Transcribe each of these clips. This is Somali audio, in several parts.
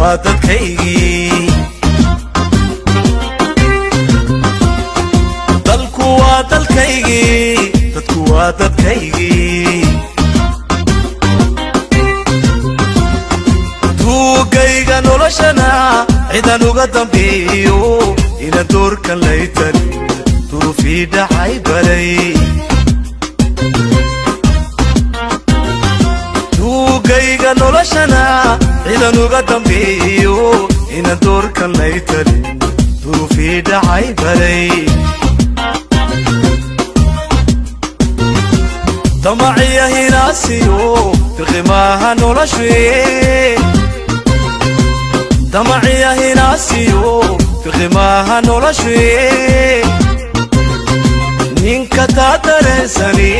Waa dadkaygii, dalku waa dalkaygii, dadku waa dadkaygii. Tuugayga noloshana cidan uga dambeeyo ina doorkan laytani duruufii dhacay baray. Tuugayga noloshana cidan uga dambeeyo ina doorkan laytani duruufii dhacay baray. Damaciya hinaasiyo dirqimaaha noloshuye, damaciya hinaasiyo dirqimaaha noloshuye. Ninka taa dareensani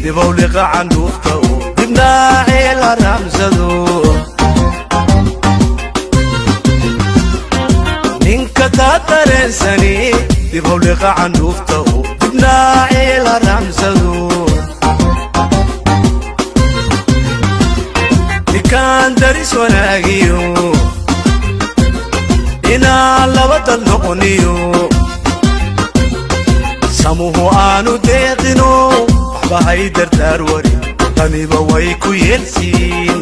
dibowliqa candhuufta u dibnaacii la raamsado. Ninka taa dareensani dibowliqa candhuufta u dibnaacii la raamsado. Ninkaan daris wanaagiyo inaan laba dal noqoniyo, samuhu aanu deeqino, waxba hay dardaar warin, taniba way ku yeelsiin.